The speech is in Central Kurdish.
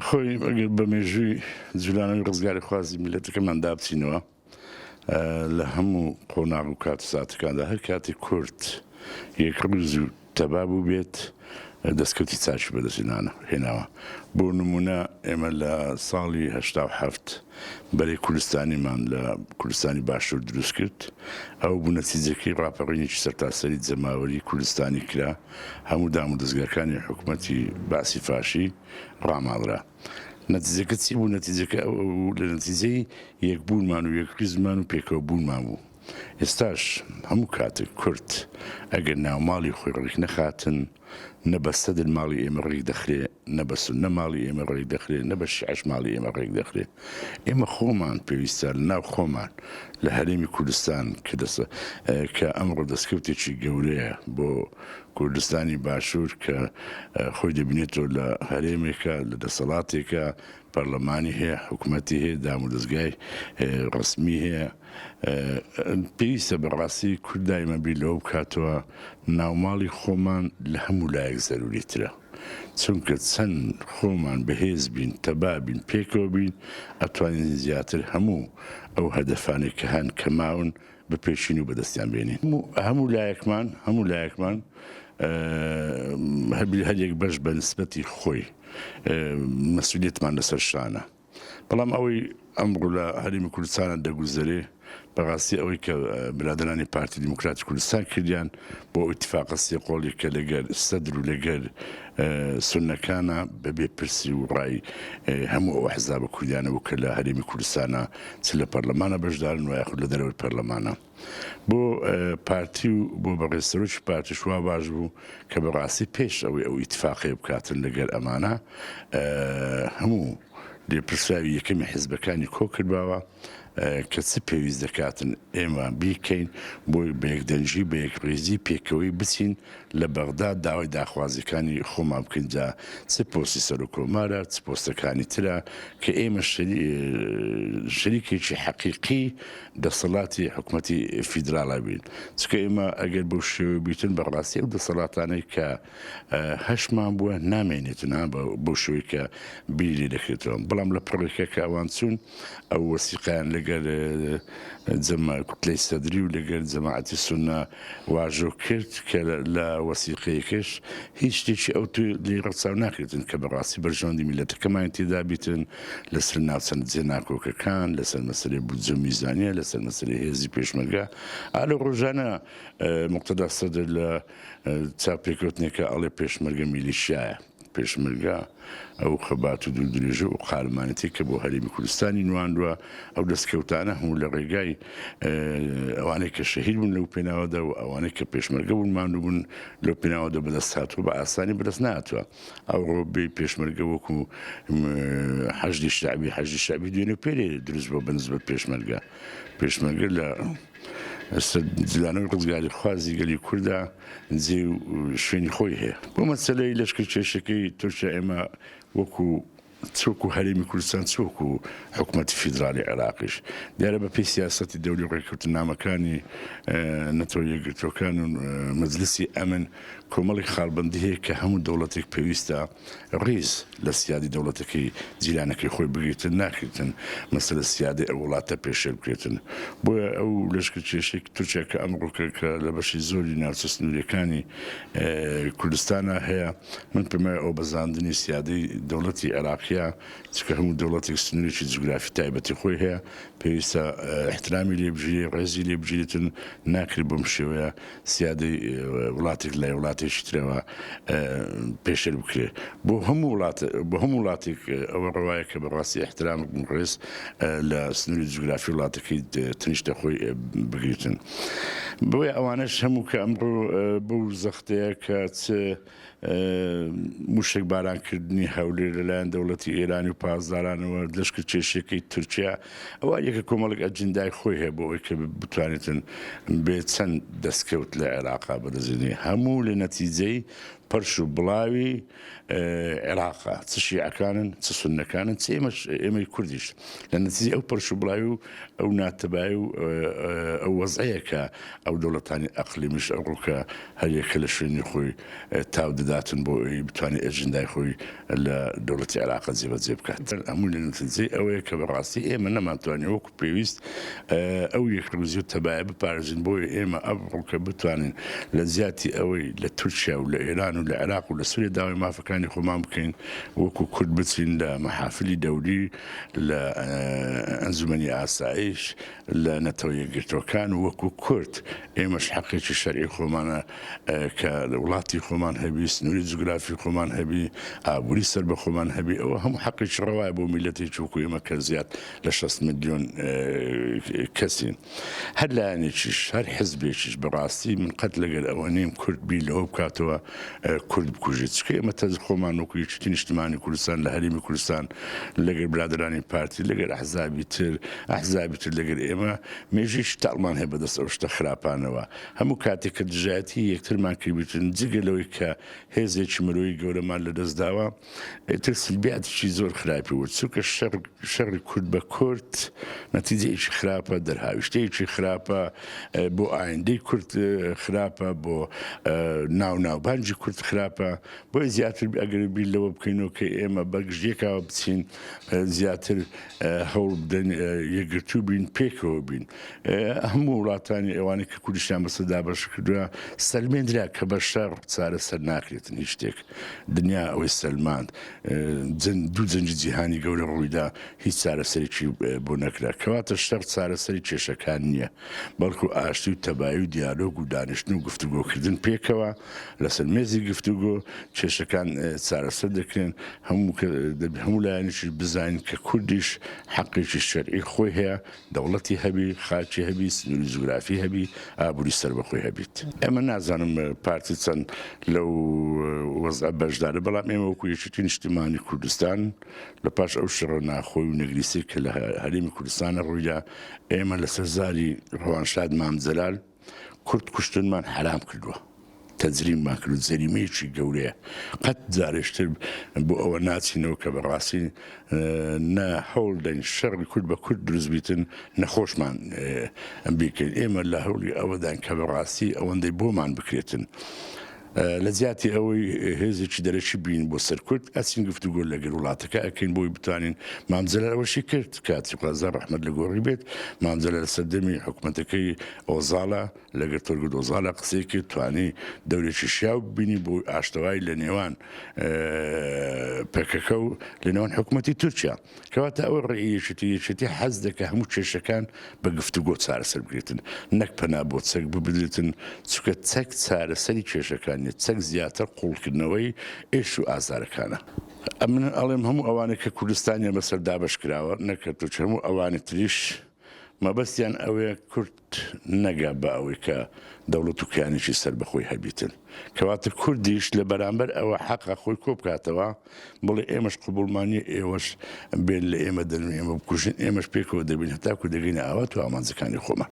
خۆی ئەگەر بە مێژووی جولانەوەی ڕزگاریخوازی میللەتەکەماندا بچینەوە لە هەموو قۆناغ و کات و ساتەکاندا هەر کاتێک کورد یەکڕیز و تەبا بووبێت دەستکەوتی چاکی بەدەست هێناوە. بۆ نموونە ئێمە لە ساڵی 87 بەرەی کوردستانیمان لە کوردستانی باشوور دروست کرد. ئەوە بوو نەتیجەکەی ڕاپەڕینێکی سەرتاسەری جەماوەری کوردستانی کرا، هەموو دامودەزگاکانی حکومەتی بەعسی فاشی ڕاماڵرا. نەتیجەکە چی بوو؟ نەتیجەکە ئەوە بوو لە نەتیجەی یەکبوونمان و یەکڕیزمان و پێکەوەبوونمان بوو. ئێستاش هەموو کاتێک کورد ئەگەر ناوماڵی خۆی ڕێک نەخاتن، نە بە سەدر ماڵی ئێمە ڕێک دەخرێ، نە بە سوننە ماڵی ئێمە ڕێک دەخرێ، نە بە شیعەش ماڵی ئێمە ڕێک دەخرێ. ئێمە خۆمان پێویستە لە ناو خۆمان لە هەرێمی کوردستان کە دەسە کە ئەمڕۆ دەستکەوتێکی گەورەیە بۆ کوردستانی باشوور کە خۆی دەبینێتەوە لە هەرێمێکە، لە دەسەڵاتێکە پەرلەمانی هەیە، حکومەتی هەیە، دامودەزگای ڕەسمی هەیە. پێویستە بەڕاستی کورد دایمە بیر لەوە بکاتەوە ناوماڵی خۆمان لە هەموو لایەک زەروری ترە. چونکە چەند خۆمان بەهێز بین، تەبا بین، پێکەوە بین، ئەتوانین زیاتر هەموو ئەو هەدەفانەی کە هەن کە ماون بپێشین و بەدەستیان بێنین. هەموو لایەکمان، هەموو لایەکمان هەر یەک بەش بە نسبەتی خۆی مەسئولیەتمان لەسەر شانە. بەڵام ئەوەی ئەمڕۆ لە هەرێمی کوردستانە دەگوزەرێ بەڕاستی ئەوەی کە برادەرانی پارتی دیموکراتی کوردستان کردیان بۆ ئەو ئیتفاقە سێقۆڵی کە لەگەر سەدر و لەگەر سوننەکانە بەبێ پرسی و ڕای هەموو ئەو ئەحزابە کوردیانە بوو کە لە هەرێمی کوردستانە چ لە پەرلەمانە بەشدارن و یاخود لە دەرەوەی پەرلەمانە. بۆ پارتی و بۆ بەڕێز سەرۆکی پارتیش وا باش بوو کە بەڕاستی پێش ئەوەی ئەو ئیتفاقەیە بکاتن لەگەر ئەمانە هەموو لێپرسراوی یەکەمی حزبەکانی کۆ کردباوە کە چ پێویست دەکاتن ئێمە بیکەین بۆی بە یەکدەنگی بە یەکڕیزی پێکەوەی بچین لە بەغدا داوای داخوازیەکانی خۆمان بکەین جا چ پۆستی سەرۆک کۆمارە چ پۆستەکانی ترە کە ئێمە شەریکێکی حەقیقی دەسەڵاتی حکومەتی فیدراڵە بین چونکە ئێمە ئەگەر بەو شێوەیە بیتن بەڕاستی ئەو دەسەڵاتانەی کە هەشمان بووە نامێنێتن ها بەو شێوەی کە بیری لێ دەکرێتەوە بەڵام لە پڕێکە کە ئەوان چوون ئەو وەسیقەیان لەگەر جەمە کوتلەی سەدری و لەگەر جەماعەتی سوننە واژۆ کرد کە لە وەسیقەیەکەش هیچ شتێکی ئەوتۆ لێی ڕەچاو ناکرێتن کە بەڕاستی بەرژەوەندی میللەتەکەمانی تێدا بیتن لەسەر ناوچە جێناکۆکەکان، لەسەر مەسەلەی بودجە و میزانیە، لەسەر مەسەلەی هێزی پێشمەرگە. ئا لەو ڕۆژانە موقتەدا سەدر لە چاوپێکەوتنێکا ئەڵێ پێشمەرگە میلیشیایە. پێشمەرگە ئەو خەبات و دووردرێژە و قارەمانێتیە کە بۆ هەرێمی کوردستانی نواندوە، ئەو دەستکەوتانە هەموو لە ڕێگای ئەوانەی کە شەهید بوون لەو پێناوەدا و ئەوانەی کە پێشمەرگە بوون ماندوو بوون لەو پێناوەدا بەدەست هاتووە، بە ئاسانی بەدەست نەهاتووە. ئەوڕۆ بێی پێشمەرگە وەکو حەشدی شەعبی، حەشدی شەعبی دوێنێ و پێرێ دروست بووە بە نسبەت پێشمەرگە. پێشمەرگە لە جلانەوەی ڕزگاریخوازی گەلی کووردا جێ و شوێنی خۆی هەیە. بۆ مەسەلەی لەشکرکێشەکەی تورکیا ئێمە وەکو چ وەکو هەرێمی کوردستان چ وەکو حکومەتی فیدراڵی عێراقیش دیارە بە پێی سیاسەتی دەولی و ڕێککەوتننامەکانی نەتەوە یەکگرتووەکان و مەجلسی ئەمن کۆمەڵێک خاڵبەندی هەیە کە هەموو دەوڵەتێک پێویستە ڕیز لە سیادی دەوڵەتەکەی جیرانەکەی خۆی بگریتن ناکریتن مەسەلە سیادەی ئەو وڵاتە پێشێل بکرێتن بۆیە ئەو لەشکرکێشەی تورکیا کە ئەمڕۆکە کە لە بەشی زۆری ناوچە سنووریەکانی کوردستانا هەیە من پێم وایە ئەوە بەزاندنی سیادەی دەوڵەتی عێراقیە چونکە هەموو دەوڵەتێک سنوورێکی جوگرافی تایبەتی خۆی هەیە پێویستە ئیحترامی لێ بگیرێ ڕێزی لێ بگیرێتن ناکرێت بەم شێوەیە سیادەی وڵاتێک لای وڵاتێکی ترەوە پێشێل بکرێت بۆ هەموو وڵات بۆ هەموو وڵاتێک ئەوە ڕەوایە کە بەڕاستی ئیحترام ڕێز لە سنووری جوگرافی وڵاتەکەی تنیشتە خۆی بگریتن بۆیە ئەوانەش هەموو کە ئەمڕۆ بەو زەختەیە کە چ موشەک بارانکردنی هەولێر لەلایەن دەوڵەتی ئێرانی و پاسدارانەوە لەشکر کێشیەکەی تورکیا ئەوە یەکە کۆمەڵێک ئەجندای خۆی هەیە بۆ ئەوەی کە بتوانێتن بێ چەند دەستکەوت لە عێراقا بەدەستێنێ هەموو لە نەتیجەی. پەرش و بڵاوی عێراقە، چ شیعەکانن، چ سوننەکانن، چ ئێمەش، ئێمەی کوردیش لە نەتیجەی ئەو پەرش و بڵاوی و ئەو ناتەبایی و ئەو وەزعەیە کە ئەو دەوڵەتانی ئەقلیمیش ئەوڕۆکە هەر یەکە لە شوێنی خۆی تاو دەداتن بۆ ئەوی بتوانێت ئەجندای خۆی لە دەوڵەتی عێراقە جێبەجێ بکات. هەمووی لە نەتیجەی ئەوەیە کە بەڕاستی ئێمە نەمانتوانی وەکو پێویست ئەو یەکڕیزی و تەبایە بپارێزین، بۆیە ئێمە ئەمڕۆکە بتوانین لە جیاتی ئەوەی لە تورکیا و لە ئێران و لە عێراق و لە سوریە داوای مافەکانی خۆمان بکەین وەکو کورد بچین لە مەحافلی دەولی لە ئەنجومەنی ئاسایش لە نەتەوە یەکگرتووەکان وەکو کورد ئێمەش حەقێکی شەرعی خۆمانە کە وڵاتی خۆمان هەبی، سنووری جوگرافی خۆمان هەبی، ئابووری سەربەخۆمان هەبی، ئەوە هەموو حەقێکی ڕەوایە بۆ میللەتێکی وەکو ئێمە کە زیاد لە 60 ملیۆن کەسین. هەر لایەنێکیش، هەر حزبێکیش بەڕاستی من قەت لەگەر ئەوە نیم کورد بیر لەوە بکاتەوە کورد بکوژێت، چونکە ئێمە تەز خۆمان وەکو یەکێتی نیشتمانی کوردستان لە هەرێمی کوردستان لەگەر برادەرانی پارتی، لەگەر ئەحزابی تر، ئەحزابی تر لەگەر ئێمە مێژوویەکی تاڵمان هەیە بەدەست ئەو شتە خراپانەوە. هەموو کاتێک کە دژایەتی یەکترمان کردبیتن، جگە لەوەی کە هێزێکی مرۆیی گەورەمان لەدەست داوە، ئیتر سلبیاتێکی زۆر خراپی بوو، چونکە شەڕ، شەڕی کورد بە کورد نەتیجەیەکی خراپە، دەرهاویشتەیەکی خراپە، بۆ ئایندەی کورد خراپە، بۆ ناو ناوبانگی کورد خراپە. بۆیە زیاتر ئەگەر بیر لەوە بکەینەوە کە ئێمە بە گژیەکەوە بچین، زیاتر هەوڵ بدەین یەکگرتوو بین، پێکەوە بین. هەموو وڵاتانی ئەوانەی کە کوردستان بەسەر دابەش کردووە سەلمێندرا کە بە شەڕ چارەسەر ناکرێتن هیچ شتێک. دنیا ئەوەی سەلماند. دوو جەنگی جیهانی گەورە ڕوویدا هیچ چارەسەرێکی بۆ نەکرا. کەواتە شەڕ چارەسەری کێشەکان نییە، بەڵکو ئاشتی و تەبایی و دیالۆگ و دانیشتن و گفتوگۆکردن پێکەوە لەسەر مێزی گفتوگۆ کێشەکان چارەسەر دەکرێن. هەموو لایەنێکیش بزانین کە کوردیش حەقێکی شەرعی خۆی هەیە، دەوڵەتی هەبی، خاکی هەبی، سنووری جوگرافی هەبی، ئابووری سەربەخۆی هەبیت. ئێمە نازانم پارتی چەند لەو وەزعە بەشدارە، بەڵام ئێمە وەکو یەکێتی نیشتیمانی کوردستان لە پاش ئەو شەڕە ناخۆی و نەگریسەی کە لە هەرێمی کوردستانە ڕوویدا، ئێمە لەسەر زاری ڕەوانشاد مام جەلال کورد کوشتنمان حەرام کردووە. تەجریممان کرد و جەریمەیەکی گەورەیە قەت جارێشتر بۆ ئەوە ناچینەوە کە بەڕاستی نە هەوڵ دەین شەڕی کورد بە کورد دروست بیتن نەخۆشمان بیکەین ئێمە لە هەوڵی ئەوەدان کە بەڕاستی ئەوەندەی بۆمان بکرێتن لە جیاتی ئەوەی هێزێکی دەرەکی بین بۆ سەر کورد ئەچین گفتوگۆ لەگەر وڵاتەکە ئەکەین بۆی بتوانین مام جەلال ئەوەشی کرد کاتی خوازا ڕەحمەت لە گۆڕی بێت مام جەلال سەردەمی حکومەتەکەی ئۆزاڵە لەگەر تۆرگوت ئۆزالا قسەی کرد، توانی دەورێکی شیاو ببینی بۆ ئاشتەوایی لە نێوان پەکەکە و لە نێوان حکوومەتی تورکیا. کەواتە ئەوە ڕێی یەکێتی، یەکێتی حەز دەکا هەموو کێشەکان بە گفتوگۆ چارەسەر بکرێتن، نەک پەنا بۆ چەک ببدرێتن، چونکە چەک چارەسەری کێشەکان نییە، چەک زیاتر قووڵکردنەوەی ئێش و ئازارەکانە. ئەمن ئەڵێم هەموو ئەوانەی کە کوردستانیان بەسەر دابەش کراوە، نەک هەر تورکیا، هەموو ئەوانی تریش مەبەستیان ئەوەیە کورد نەگا بە ئەوەی کە دەوڵەت و کیانێکی سەربەخۆی هەبیتن. کەواتە کوردیش لە بەرامبەر ئەوە حەقە خۆی کۆبکاتەوە بڵێ ئێمەش قبوڵمان نیە ئێوەش بێن لە ئێمە دەن و ئێمە بکوژن، ئێمەش پێکەوە دەبین هەتاکو دەگەینە ئاوات و ئامانجەکانی خۆمان.